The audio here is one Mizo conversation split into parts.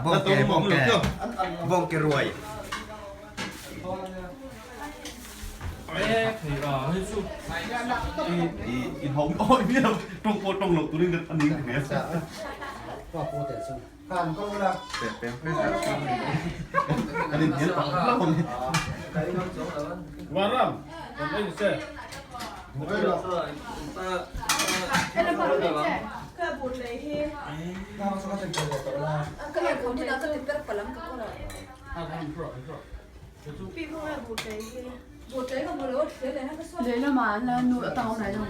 Bawngke bawngke bawngke ruai. Lehlamah an la nu a tang mai lo.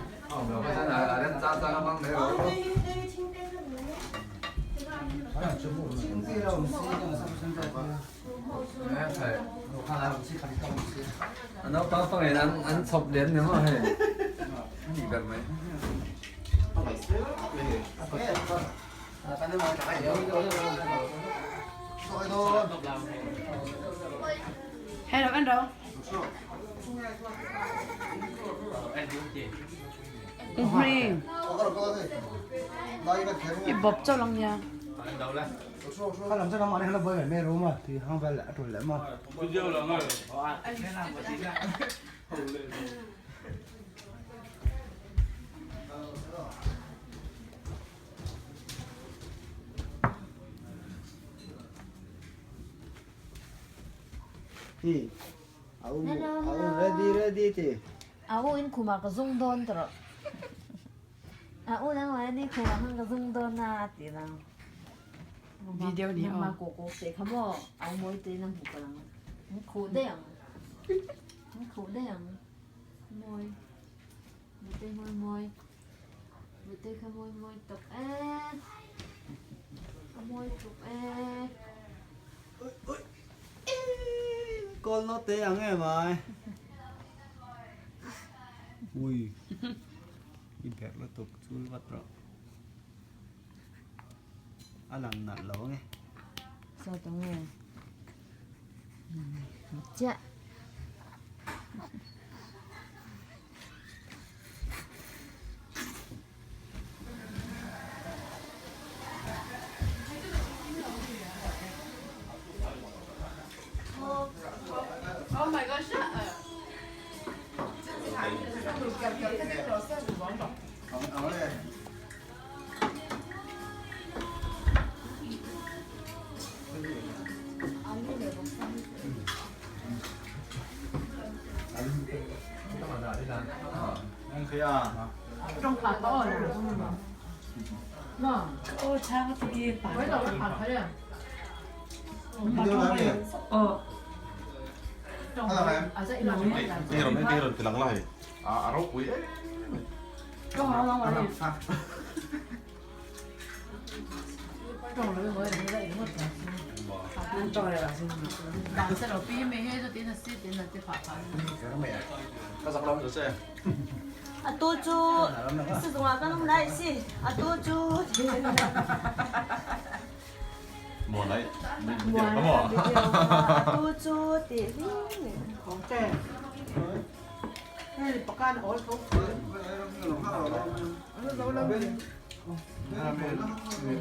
Hello anh đâu? Green. I bawp chauh lang nia. A u in khumah ka zung dawn ta rawh. A u nang mah ni khumah khan ka zung dawn a ti nang. Video ni aw. Nangmah ko ko te kha maw au mawi te na hmuh ka lang. Khuh daih ang. Khuh daih ang. Mawi. Mute mawi mawi. Mute kha mawi mawi tuk ee. A mawi tuk ee. Kawl no te ang em ai. Ui. I berh lutuk chul vat rawh. A lang nalh lo ange. Saw tawh nge. Chiah. Atu cu sizung ah kan um lai si. Atu cu Atu cu ti hi. Hei